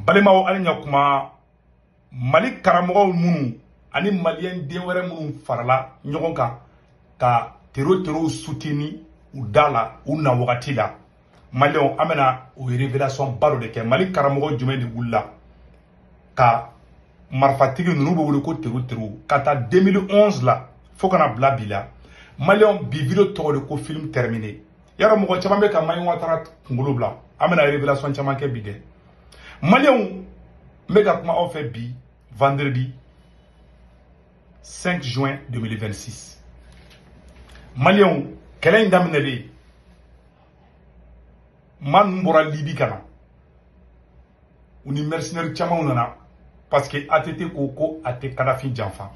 Balimaw, ali ɲakuma. Mali karamɔgɔw minnu ani maliyɛn den wɛrɛ minnu farala ɲɔgɔn kan ka terro terrow soutenir u da la u na wagati la, maliyɛnw, an bɛna o révélation ba dɔ de kɛ. Mali karamɔgɔ jumɛn de wulila ka marifatigi ninnu bɛ wele ko terro terro ka taa 2011 la fo kana bila bi la? Maliyɛnw, bi vidéo tɔgɔ de ko "Film terminé". Yarɔ, mɔgɔ caman bɛ ka Mayi Watara kunkolo bila. An bɛna révélation caman kɛ bi dɛ. Maliyɛnw, n bɛ ka kuma aw fɛ bi, vendredi 5 juin 2026. Maliyɛnw, kɛlɛ in daminɛlen, maa ninnu bɔra Libi ka na, u ni mercenaires camanw nana, parce que ATT ko ko a tɛ Kadafi janfa.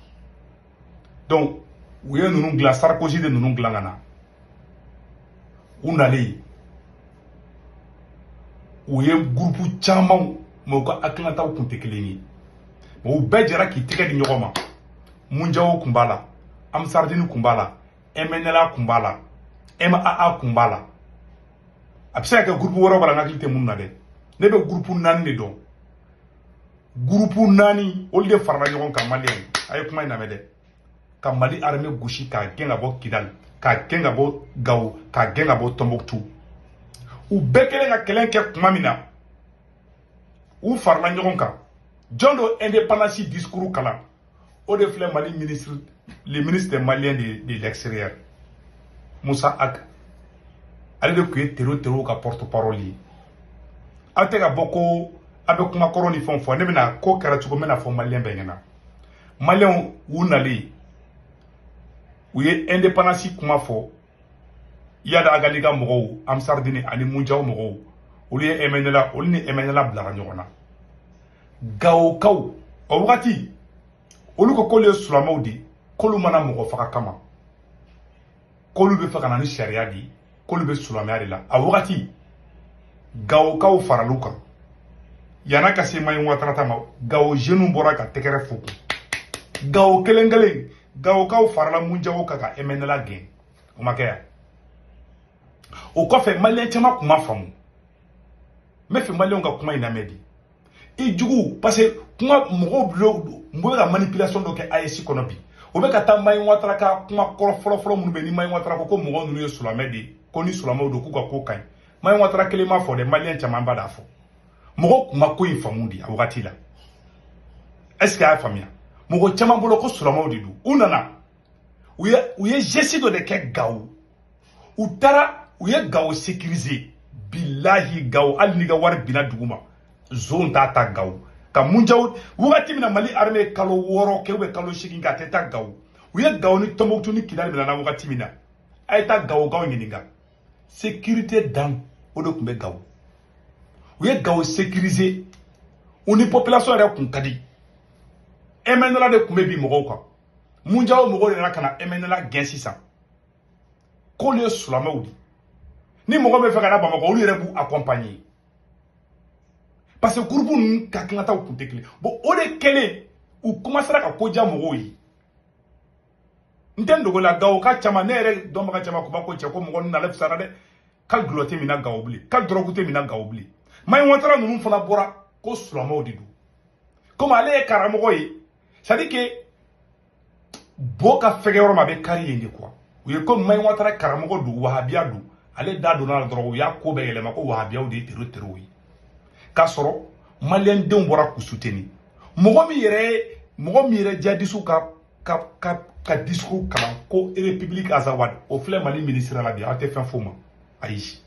Donc u ye ninnu dilan, Sarkozy de ninnu dilan ka na. U nalen, u ye groupe camanw, mais u ka hakilinataw kun tɛ kelen ye, mais u bɛɛ jɛra k'i tɛgɛ di ɲɔgɔn ma. Munjawo kun b'a la, Ansardine kun b'a la, MNLA kun b'a la, MAA kun b'a la. A bɛ se ka kɛ groupe wɛrɛw b'a la, n hakili tɛ mun na dɛ. Ne bɛ groupe naani de dɔn. Groupe naani, olu de farala ɲɔgɔn kan. Maliyɛn, a ye kuma in lamɛn dɛ. Ka Mali armée gosi k'a gɛn ka bɔ Kidali, k'a gɛn ka bɔ Gawo, k'a gɛn ka bɔ Tɔnbɔkutu. U bɛɛ kɛlen ka kɛlɛ kɛ tuma min na, u farala ɲɔgɔn kan. Jɔn do indépendance discours kalan? O de filɛ, Mali ministre, le ministre malien de l'extérieur, Moussa Ag. Ale de tun ye terro terro ka porte parole ye. Aw tɛ ka bɔ ko a bɛ kuma kɔrɔ ni fɛnw fɔ. Ne bɛna ko kɛra cogo min na fɔ maliyɛn bɛɛ ɲɛna. Maliyɛnw, u nalen, u ye indépendance kuma fɔ. Iyad Ag Ghali ka mɔgɔw, Ansardine ani Munjaw mɔgɔw, olu ye MNLA, olu ni MNLA bilara ɲɔgɔn na. Gawokaw, o wagati olu ko k'olu ye silamɛw de ye, k'olu mana mɔgɔ faga kama, k'olu bɛ fɛ ka na ni sariya de ye, k'olu bɛ silamɛya de la. A wagati Gawokaw faral'u kan. Yan'a ka se Mayi Watara ta ma, Gawo jeunes bɔra ka tɛgɛrɛ fo kun. Gawo kelen kelen, Gawokaw farala Munjaw kan ka MNLA gɛn. O ma kɛ yan. O kɔfɛ, maliyɛn caman kun ma faamu. N bɛ fɛ maliyɛnw ka kuma in lamɛn bi. I jugu, parce que kuma mɔgɔw bilo n bɛ ka manipulation dɔ kɛ AES kɔnɔ bi. O bɛ ka taa Mayi Watara ka kuma kɔrɔ fɔlɔ-fɔlɔ minnu bɛ ni Mayi Watara ko ko mɔgɔ ninnu ye silamɛ de ye, ko ni silamɛw don, k'u ka ko ka ɲi. Mayi Watara kelen ma fɔ dɛ, maliyɛn caman b'a da fɔ. Mɔgɔw kun ma ko in faamu de a wagati la. Est ce que a y'a faamuya? Mɔgɔ caman bolo ko silamɛw de don. U nana, u ye geste dɔ de kɛ Gawo. U taara, u ye Gawo sécuriser. Bilahi, Gawo, hali n'i ka wari binna dugu ma, zon t'a ta Gawo ka Munjaw. Wagati min na Mali armée ye kalo 6 kɛ ou bien kalo 8 kɛ, a tɛ taa Gawo. U ye Gawo ni Tɔnbɔkutu ni Kidali minɛ na wagati min na, a ye taa Gawo gawo ɲininka. Sécurité dan o de tun bɛ Gawo. U ye Gawo sécuriser, u ni population yɛrɛ kun ka di. MNLA de tun bɛ bi mɔgɔw kan. Munjaw mɔgɔw de nana ka na MNLA gɛn sisan, k'olu ye silamɛw de. Ni mɔgɔ bɛ fɛ ka na Bamakɔ, olu yɛrɛ b'u accompagner, parce que groupe ninnu ka hakilinataw kun tɛ kelen. Bon, o de kɛlen, u commencera ka ko diya mɔgɔw ye. N tɛ n dogo la, Gawo ka caman, ne yɛrɛ dɔnbaga caman kun b'a ko cɛ ko mɔgɔ ninnu ale fisara dɛ, ka gulɔ tɛ minɛ Gawo bilen, ka dɔrɔgu tɛ minɛ Gawo bilen. Mayi Watara ninnu fana bɔra ko silamɛw de don. Komi ale ye karamɔgɔ ye, c'est à dire que bo ka fɛgɛ yɔrɔ ma, a bɛ kari yen de quoi. U ye komi Mayi Watara karamɔgɔ don, wahabiya don, ale da donna la dɔrɔn, u y'a ko bɛɛ yɛlɛma ko wahabiyaw de ye terro terro ye, k'a sɔrɔ maliyɛn denw bɔra k'u soutenir. Mɔgɔ min yɛrɛ ye, mɔgɔ min yɛrɛ jihadisiw ka discours kalan ko République Azawad, o filɛ Mali ministre la bi. Aw tɛ fɛn f'o ma, ayi.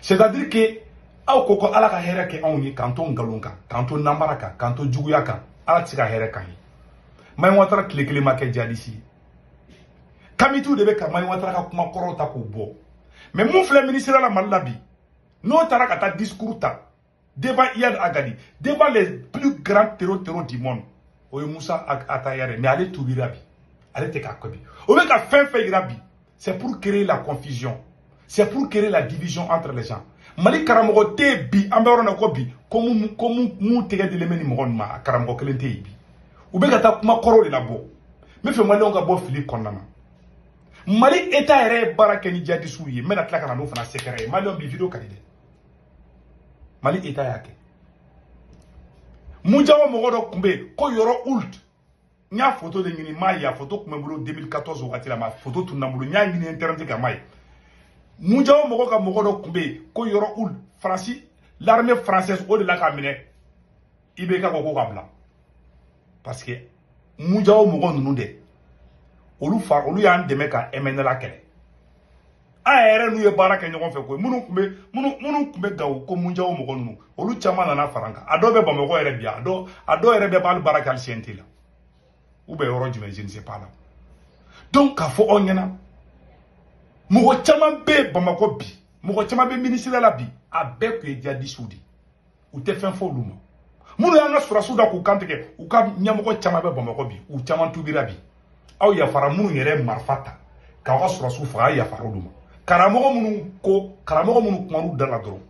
C'est à dire que aw ko ko Ala ka hɛrɛ kɛ anw ye, k'an to nkalon kan, k'an to namara kan, k'an to juguya kan, Ala tɛ se ka hɛrɛ k'an ye. Mayi Watara tile kelen ma kɛ jihadisi ye. Kamitiw de bɛ ka Mayi Watara ka kuma kɔrɔw ta k'o bɔ. Mais mun filɛ ministre la Mali la bi, n'o taara ka taa discours ta devant Iyad Ag Ghali, devant les plus grands terros terros du monde, o ye Musa Ataya yɛrɛ. Mais ale tubira bi, ale tɛ k'a kɛ bi. O bɛ ka fɛn fɛn yira bi, c'est pour créer la confusion, c'est pour créer la division entre les gens. Mali karamɔgɔ tɛ yen bi, an bɛ yɔrɔ na ko bi, ko mun tɛgɛ dilen bɛ ni mɔgɔ ninnu ma. A karamɔgɔ kelen tɛ yen bi. U bɛ ka taa kuma kɔrɔw de labɔ. N bɛ fɛ maliyɛnw ka bɔ fili kɔnɔna na. Mali état yɛrɛ ye baara kɛ ni jihadisiw ye. N bɛna tila ka na n'o fana sɛgɛrɛ ye. Maliyɛnw, bi vidéo ka di dɛ. Mali état y'a kɛ. Mujao mɔgɔ dɔ tun bɛ yen ko Yɔrɔ Ult. N y'a photo de ɲini, n m'a ye. A photo tun bɛ n bolo 2014 wagati la, ma photo tununa n bolo. N y'a ɲini internet kan, n m'a ye. Mujao mɔgɔ ka mɔgɔ dɔ tun bɛ yen ko Yɔrɔ Ult, Faransi, l'armée française o de la k'a minɛ. IBK ko ko ka bila, parce que Mujao mɔgɔ ninnu dɛ, olu fa olu y'an dɛmɛ ka MNLA kɛlɛ. An yɛrɛ n'u ye baara kɛ ɲɔgɔn fɛ koyi. Minnu tun bɛ Gawo ko Mujao mɔgɔ ninnu, olu caman nana fara an kan. A dɔw bɛ Bamakɔ yɛrɛ bi, a dɔw yɛrɛ bɛ b'ali baara kɛ hali CNT la ou bien yɔrɔ jumɛn, je ne sais pas là. Donc k'a fɔ aw ɲɛna, mɔgɔ caman bɛ Bamakɔ bi, mɔgɔ caman bɛ ministère la bi, a bɛɛ tun ye djihadistes de ye. U tɛ fɛn fɔ olu ma. Minnu y'an ka sɔrɔdasiw da k'u kantigɛ, u ka ɲɛmɔgɔ caman bɛ Bamakɔ bi, u caman tubira bi. Aw yafara minnu yɛrɛ ye marifa ta k'aw ka sɔrɔdasiw faga, aw yafara olu ma. Karamɔgɔ minnu ko, karamɔgɔ minnu kumar'u da la dɔrɔn,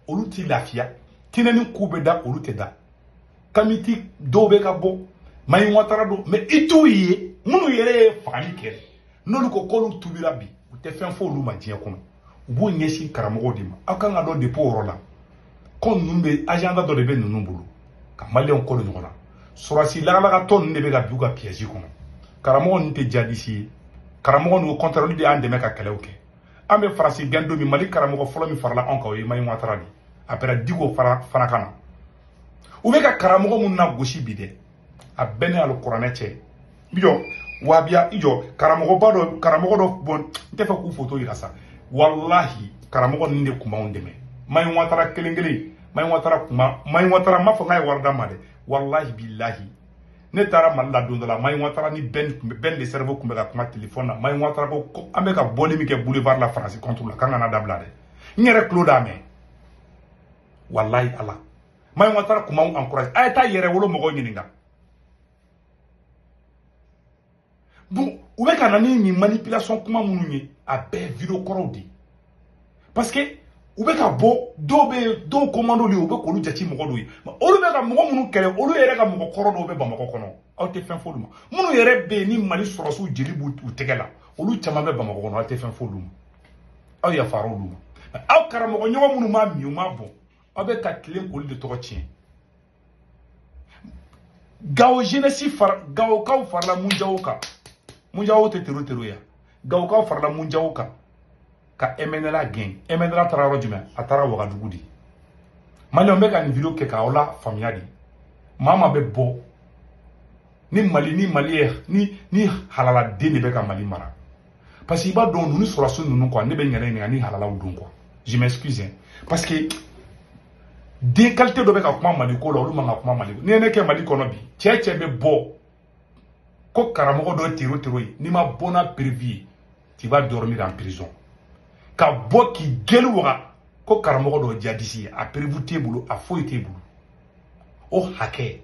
olu t'i lafiya. Tinɛni k'u bɛ da, olu tɛ da. Kamiti dɔw bɛ ka bɔ Mayi Watara don, mais i t'u ye. Minnu yɛrɛ ye fagali kɛ, n'olu ko k'olu tubira bi, u tɛ fɛn fɔ olu ma diɲɛ kɔnɔ. U b'u ɲɛsin karamɔgɔw de ma. Aw kan ka dɔn depuis o yɔrɔ la ko ninnu bɛ agenda dɔ de bɛ ninnu bolo ka maliyɛnw kɔ don ɲɔgɔn na. Sɔrɔdasi lagalagatɔ ninnu de bɛ ka bin u ka piège kɔnɔ. Karamɔgɔ ninnu tɛ djihadiste ye. Karamɔgɔ ninnu, au contraire, olu de y'an dɛmɛ ka kɛlɛw kɛ. An bɛ Faransi gɛn don min, Mali karamɔgɔ fɔlɔ min farala anw kan, o ye Mayi Watara de ye. Après, Diko fana ka na. U bɛ ka karamɔgɔ minnu na gosi bi dɛ, a bɛɛ ni alikuranɛ cɛ. I jɔ wabiya, i jɔ karamɔgɔba dɔ, karamɔgɔ dɔ bɔn, n tɛ fɛ k'u foto yira sa. Walahi, karamɔgɔ ninnu de tun b'anw dɛmɛ. Mayi Watara kelen kelen, Mayi Watara kuma, Mayi Watara n m'a fɔ k'a ye wari d'a ma dɛ. Walahi bilahi, ne taara Mali la don dɔ la, Mayi Watara ni Ben le cerveau tun bɛ ka kuma téléphone na. Mayi Watara ko an bɛ ka bɔli min kɛ boulevard la Faransi contre la, k'an kana dabila dɛ. N yɛrɛ tulo d'a mɛn. Walahi ala, Mayi Watara tun b'anw encouragé. A ye taa yɛrɛ wolo mɔgɔw ɲininka. Bon, u bɛ ka na ni nin manipulation kuma minnu ye, a bɛɛ vidéo kɔrɔw de ye, parce que u bɛ ka bɔ dɔw bɛ yen, dɔw commando de ye, u bɛ k'olu jate mɔgɔ dɔw ye. Olu bɛ ka mɔgɔ minnu kɛlɛ, olu yɛrɛ ka mɔgɔ kɔrɔ dɔw bɛ Bamakɔ kɔnɔ. Aw tɛ fɛn fɔ olu ma. Minnu yɛrɛ bɛ yen ni Mali sɔrɔdasiw jeli b'u tɛgɛ la, olu caman bɛ Bamakɔ kɔnɔ. Aw tɛ fɛn fɔ olu ma. Aw yafara olu ma. Aw karamɔgɔ ɲɔgɔn minnu m'a min, u m'a bɔn, aw bɛ ka tilen k'olu de tɔgɔ tiɲɛ. Gawo jeunesse fara, Gawokaw farala Munjawo kan. Munjawo tɛ tero tero ya. Gawokaw farala Munjawo kan ka MNLA gɛn. MNLA taara yɔrɔ jumɛn? A taara Wagadugu de. Maliyɛnw bɛ ka nin vidéo kɛ k'aw la faamuya de. Maa maa bɛ bɔ ni Mali, ni Mali ye, ni halaladen de bɛ ka Mali mara, parce que i b'a dɔn ninnu sɔrɔdasi ninnu quoi, ne bɛ n yɛrɛ ɲininka ni halalaw don quoi. Je m'excuse hein, parce que den qualité dɔ bɛ ka kuma Mali ko la, olu man ka kuma Mali ko. N'i ye ne kɛ Mali kɔnɔ bi, cɛ cɛ bɛ bɔ ko karamɔgɔ dɔ ye tero tero ye, n'i ma bɔ n'a prévu ye, tu vas dormir en prison. Ka bɔ k'i gɛli waga ko karamɔgɔ dɔ ye djihadiste ye, a prévu t'e bolo, a foyi t'e bolo. O hakɛ,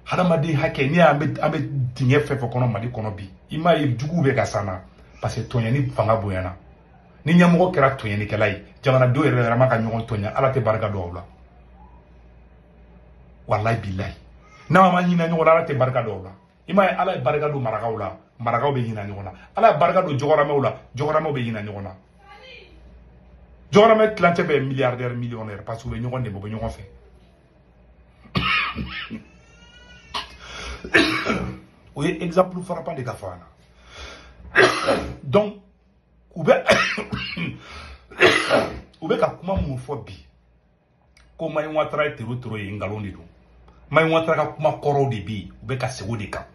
hadamaden hakɛ, n'i y'an bɛ, an bɛ dingɛ fɛn fɛn kɔnɔ Mali kɔnɔ bi, i m'a ye juguw bɛ ka s'an na, parce que tɔɲɛni fanga bonyana. Ni ɲɛmɔgɔ kɛra tɔɲɛnikɛla ye, jamanadenw yɛrɛ yɛrɛ ma ka ɲɔgɔn tɔɲɛ, Ala tɛ barika don aw la. Walayi bilayi, n'aw ma ɲinɛ ɲɔgɔn na, Ala tɛ barika don aw la. I m'a ye Ala ye barika don marakaw la, marakaw bɛ ɲinɛ ɲɔgɔn na. Ala ye barika don jɔgɔramɛw la, jɔgɔramɛw bɛ ɲinɛ ɲɔgɔn na. Jɔgɔramɛ tilancɛ bɛ milliardaire, millionnaire, parce que u bɛ ɲɔgɔn dɛmɛ, u bɛ ɲɔgɔn fɛ. O ye exemple frappant de ka fɔ an na. Donc u bɛ ka kuma minnu fɔ bi ko Mayi Watara ye tero tero ye, nkalon de don. Mayi Watara ka kuma kɔrɔw de bɛ yen, u bɛ ka segin o de kan.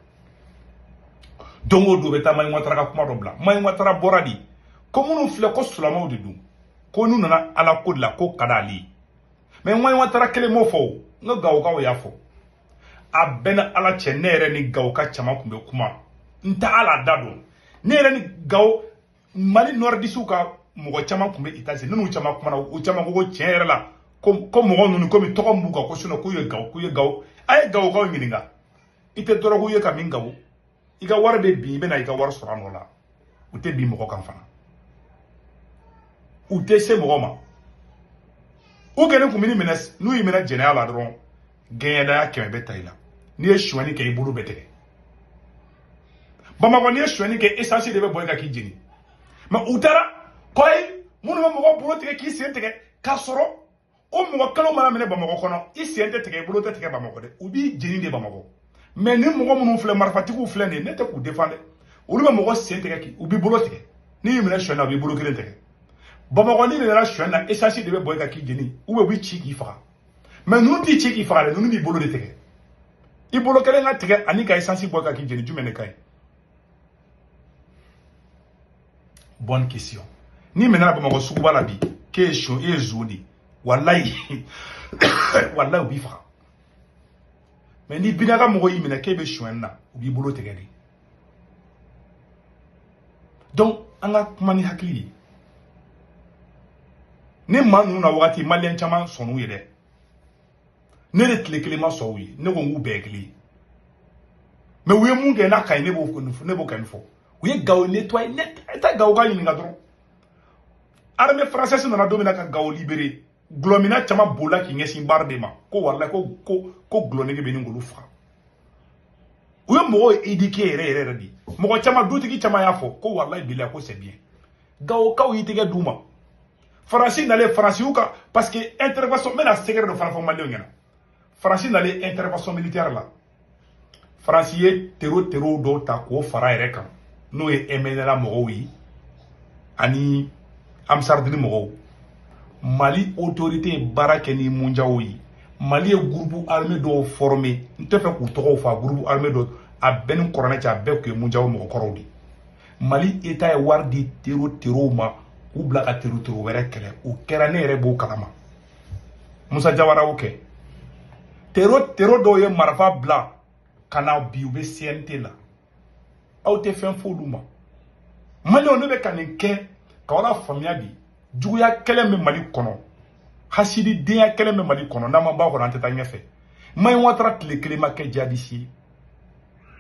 Don o don u bɛ taa Mayi Watara ka kuma dɔ bila. Mayi Watara bɔra de ko minnu filɛ ko silamɛw de don, ko n'u nana Ala ko de la, ko ka d'ale ye. Mais Mayi Watara kelen m'o fɔ o, n ka Gawokaw y'a fɔ. A bɛɛ ni Ala cɛ, ne yɛrɛ ni Gawoka caman tun bɛ kuma, n tɛ ala da dɔn. Ne yɛrɛ ni Gawo Mali nordisiw ka mɔgɔ caman tun bɛ États-Unis, n'u caman kumana, u caman ko ko tiɲɛ yɛrɛ la ko mɔgɔ ninnu komi tɔgɔ min b'u kan ko sinon k'u ye Gawo, k'u ye Gawo. A ye Gawokaw ɲininka, i tɛ dɔrɔgu ye ka min Gawo, i ka wari bɛ bin, i bɛna i ka wari sɔrɔ a nɔ la. U tɛ bin mɔgɔ kan fana, u tɛ se mɔgɔ ma. U kɛlen kun bɛ minɛ, n'u y'i minɛ jɛnɛya la dɔrɔn, gɛɲɛdaya 100 bɛ ta i la. N'i ye sonyɛni kɛ, i bolo bɛ tigɛ. Bamakɔ, n'i ye sonyɛni kɛ, essence de bɛ bɔ i kan k'i jeni. Mais u taara ko ayi, minnu bɛ mɔgɔ bolo tigɛ k'i sen tigɛ, k'a sɔrɔ O mɔgɔ kelen mana minɛ Bamakɔ kɔnɔ, i sen tɛ tigɛ, i bolo tɛ tigɛ Bamakɔ dɛ, u b'i jeni de Bamakɔ. Mais ni mɔgɔ minnu filɛ, marifatigiw filɛ nin ye, ne tɛ k'u défend dɛ, olu bɛ mɔgɔ sen tigɛ k'i u b'i bolo tigɛ. N'i y'i minɛ sonyɛ na, u b'i bolo kelen tigɛ. Bamakɔ n'i nana sonyɛ na, essence de bɛ bɔ i kan k'i jeni, ou bien u b'i ci k'i faga. Mais ninnu t'i ci k'i faga dɛ, ninnu b'i bolo de tigɛ. I bolo kelen ka tigɛ ani ka essence bɔ i kan k'i jeni, jumɛn de ka ɲi? Bonne question. N'i minɛna Bamakɔ suguba la bi, k'e ye son, e ye zon de ye, walayi walayi u b'i faga. Mais ni bina ka mɔgɔ y'i minɛ k'e bɛ sonyɛni na, u b'i bolo tigɛ de. Donc an ka kuma ni hakili ye. Ni maa ninnu na wagati, maliyɛn caman sɔnn'u ye dɛ. Ne de tile kelen ma sɔn u ye, ne ko n k'u bɛɛ ye kelen ye. Mais u ye mun kɛ n'a ka ɲi, ne b'o kɛ nin fɔ. U ye Gawo nettoyer, ne tɛ Gawo ka ɲininka dɔrɔn. Armée française nana don min na ka Gawo libérer, gulɔmina caman bolila k'i ɲɛsin baara de ma, ko walayi ko gulɔnege bɛ nin k'olu faga. U ye mɔgɔw éduquer yɛrɛ yɛrɛ yɛrɛ de. Mɔgɔ caman, dutigi caman y'a fɔ ko walayi bilayi ko c'est bien. Gawokaw y'i tɛgɛ d'u ma. Faransi nalen, Faransi y'u ka, parce que intervention, n bɛna secret dɔ fana fɔ maliyɛnw ɲɛna. Faransi nalen intervention militaire la, Faransi ye terro dɔw ta k'o fara yɛrɛ kan, n'o ye MNLA mɔgɔw ye ani Ansardine mɔgɔw. Mali autorité ye baara kɛ ni Munjaw ye. Mali ye groupe armé dɔw formé, n tɛ fɛ k'u tɔgɔw fɔ, a groupe armé dɔw a bɛɛ ni kɔrɔnɛ cɛ, a bɛɛ tun ye Munjaw mɔgɔkɔrɔw de. Mali état ye wari di terro ma k'u bila ka terro wɛrɛ kɛlɛ. O kɛra, ne yɛrɛ b'o kalama. Musa Jawara y'o kɛ. Terro dɔw ye marifa bila ka na bi, u bɛ CNT la. Aw tɛ fɛn f'olu ma. Maliyɛnw, ne bɛ ka nin kɛ k'aw la faamuya de. Juguya kɛlɛ bɛ Mali kɔnɔ, hasididenya kɛlɛ bɛ Mali kɔnɔ, n'an ma bɔ a kɔnɔ an tɛ taa ɲɛfɛ. Mayi Watara tile kelen ma kɛ jihadiste ye.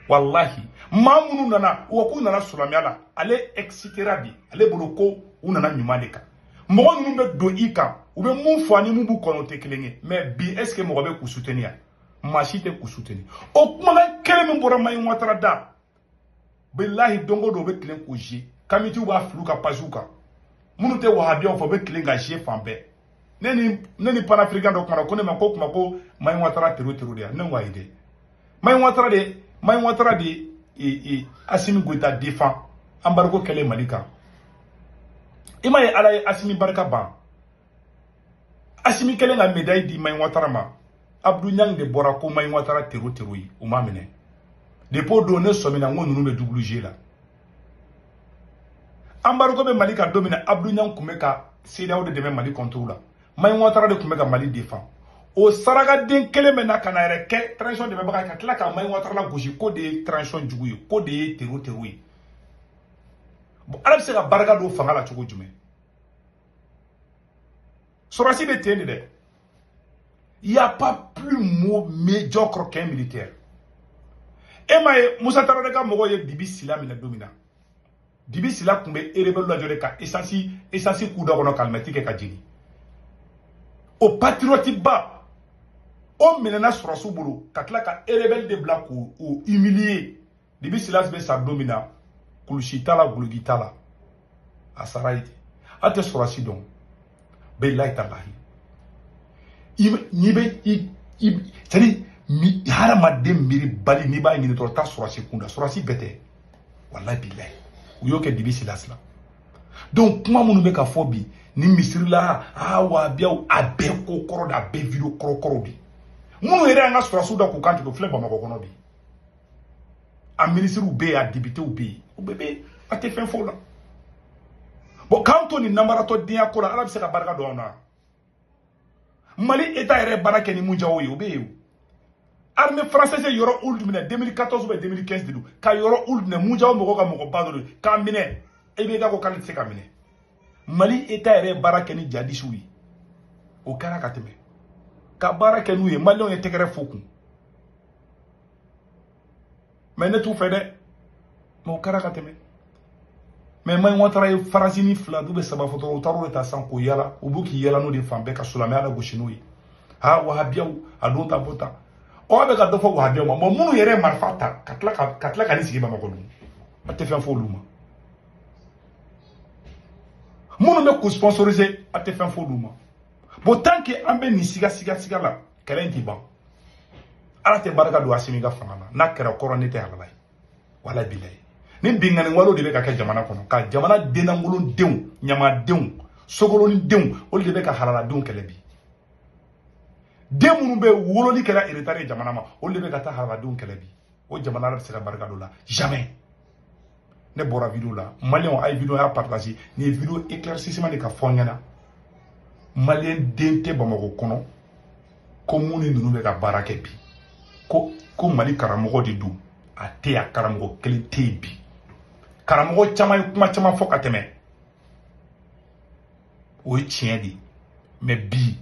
Walahi, maa minnu nana, wa k'u nana silamɛya la, ale excitera de, ale bolo ko u nana ɲuman de kan. Mɔgɔ ninnu bɛ don i kan, u bɛ mun fɔ ani mun b'u kɔnɔ o tɛ kelen ye. Mais bi est ce que mɔgɔ bɛ k'u soutenir yan? Maa si tɛ k'u soutenir. O kumakan kelen min bɔra Mayi Watara da, bilahi don o don u bɛ tilen k'o zie. Kamitiw b'a fili u ka paziw kan. Minnu tɛ wahabiyaw fɛ, u bɛ tilen ka zie fan bɛɛ. Ne ni panafricain dɔ kumana, ko ne ma ko kuma ko Mayi Watara terro de yan. Ne ko ayi dɛ. Mayi Watara de Assimi Goïta défend embargo kɛlen Mali kan. I m'a ye Ala ye Assimi barika ban. Assimi kɛlen ka médaille di Mayi Watara ma, Abdou Niang de bɔra ko Mayi Watara terro ye, u m'a minɛ. Depuis o don ne sɔmina n ko ninnu bɛ double G la. Embargo bɛ Mali kan don min na, Abdou Niang tun bɛ ka CEDEAO de dɛmɛ Mali contre la. Mayi Watara de tun bɛ ka Mali défend. O sarakaden kelen bɛ na ka na yɛrɛ kɛ transition dɛmɛbaga ye, ka tila ka Mayi Watara lagosi k'o de ye transition jugu ye, k'o de ye terro ye. Bon, Ala bɛ se ka barika don fanga la cogo jumɛn? Sɔrɔdasi bɛ ten de dɛ. Il n'y a pas plus mot médiocre qu'un militaire. E m'a ye Musa Tarawele ka mɔgɔw ye Dibi Sila minɛ don min na. Dibi Sila tun bɛ rebelle lajɔ de ka essence k'u da kɔnɔ ka alimɛti kɛ ka jeni. O patriote ba, o minɛna sɔrɔsiw bolo ka tila ka rebelle de bila k'o humilier. Dibi Sila bɛ sa don min na, kulusi t'a la, guloki t'a la, a sara ye ten. A tɛ sɔrɔsi dɔn. Bilahi talahi. N'i bɛ i c'est à dire hadamaden miiri bali n'i b'a ɲini dɔrɔn taa sɔrɔsi kunda, sɔrɔsi bɛɛ tɛ. Walahi bilahi. U y'o kɛ Dibi Sila la. Donc kuma minnu bɛ ka fɔ bi ni misiri la, aa wahabiyaw, a bɛɛ ko kɔrɔ de, a bɛɛ vidéo kɔrɔ kɔrɔ de. Minnu yɛrɛ y'an ka sɔrɔsiw da k'u kan tigɛ, o filɛ Bamakɔ kɔnɔ bi. A minisiriw bɛ yen, a députéw bɛ yen, o bɛɛ bɛ yen, a tɛ fɛn fɔ o la. Bon, k'an to nin namaratɔ denya ko la, Ala bɛ se ka barika don anw na. Mali état yɛrɛ baara kɛ ni mun jawo ye, o bɛ yen o. Armée française ye yɔrɔ olu minɛ 2014 ou 2015 de don, ka yɔrɔ olu minɛ Munjaw mɔgɔw ka mɔgɔba dɔ don k'a minɛ, e bɛ ko k'ale tɛ se ka minɛ. Mali état yɛrɛ ye baara kɛ ni jihadisiw ye, o kɛra ka tɛmɛ. Ka baara kɛ n'u ye, maliyɛnw ye tɛgɛrɛ fo kun. Mais ne t'u fɛ dɛ, mais o kɛra ka tɛmɛ. Mais Mayi Watara ye farasini fila du bɛ saba fɔ dɔrɔn, u taar'o de ta sisan k'o yala, u b'u k'i yala n'o de fan bɛɛ ka silamɛya lagosi n'o ye. Ha wahabiyaw, a don ta bɔ ta. Ɔ, a bɛ ka dɔ fɔ wahabiyaw ma, bon minnu yɛrɛ ye marifa ta ka tila ka nin sigi Bamakɔ dun, a tɛ fɛn fɔ olu ma. Minnu bɛ k'u sponsoriser, a tɛ fɛn fɔ olu ma. Bon, tant que an bɛ nin siga siga siga la, kɛlɛ in ti ban. Ala tɛ barika don Asimi ka fanga la. N'a kɛra kɔrɔ, ne tɛ halala ye, wala bilayi. Ni binkani walew de bɛ ka kɛ jamana kɔnɔ, ka jamana denlankolon denw, ɲamadenw, sogoloni denw, olu de bɛ ka halaladenw kɛlɛ bi. Den minnu bɛ wololi kɛra retard ye jamana ma, olu de bɛ ka taa halaladenw kɛlɛ bi. O jamana ala bɛ se ka barika don la? Jamais. Ne bɔra vidéo la. Maliyɛnw, a ye vidéo y'a partage. Nin ye vidéo éclaircissement de ka fɔ n ɲɛna. Maliyɛn den tɛ Bamakɔ kɔnɔ ko mun ni ninnu bɛ ka baara kɛ bi, ko Mali karamɔgɔ de don. A tɛ yan, karamɔgɔ kelen tɛ yen bi. Karamɔgɔ caman ye kuma caman fɔ ka tɛmɛ, o ye tiɲɛ de ye, mais bi,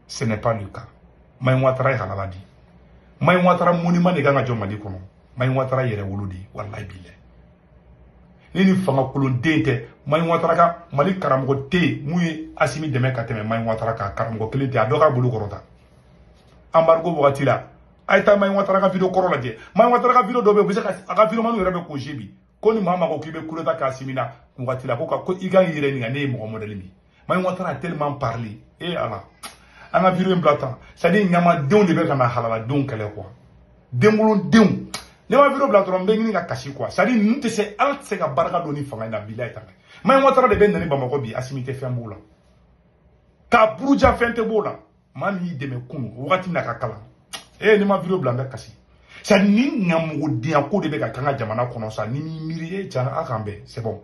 ce n'est pas le cas. Mayi Watara ye halala di. Mayi Watara monument de kan ka jɔ Mali kɔnɔ. Mayi Watara yɛrɛ wolo de ye, walayi bilayi. Ni fanga kolonden tɛ, Mayi Watara ka Mali karamɔgɔ tɛ yen mun ye Asimi dɛmɛ ka tɛmɛ Mayi Watara kan. Karamɔgɔ kelen tɛ, a dɔ k'a bolo kɔrɔta. Embargo wagati la, a ye taa Mayi Watara ka vidéo kɔrɔ lajɛ. Mayi Watara ka vidéo dɔ bɛ yen, u bɛ se ka a ka vidéo yɛrɛ bɛ k'o bi ko ni maa ma ko k'i bɛ coup d'état kɛ Asimi na wagati la, ko i ka yɛrɛ ɲininka ne ye mɔgɔ modèle min. Mayi Watara a tellement parlé. Eh Ala, an ka vidéo in bila tan. C'est à dire, ɲamadenw de bɛ ka na halaladenw kɛlɛ quoi, denkolondenw. Ne ma vidéo bila dɔrɔn, n bɛ ɲini ka kasi quoi. C'est à dire, ninnu tɛ se, Ala tɛ se ka barika don ni fanga in na, bilayi ta. Mayi Watara de bɛ nani Bamakɔ bi, Asimi tɛ fɛn b'o la, k'a buruja fɛn tɛ b'o la. Maa min y'i dɛmɛ kunun wagati min na ka kalan, ee, ni ma vidéo bila, n bɛ kasi. C'est à dire, ni ɲamɔgɔdenya ko de bɛ ka kɛ an ka jamana kɔnɔ sa. Ni m'i miiri, e, can a k'an bɛn, c'est bon.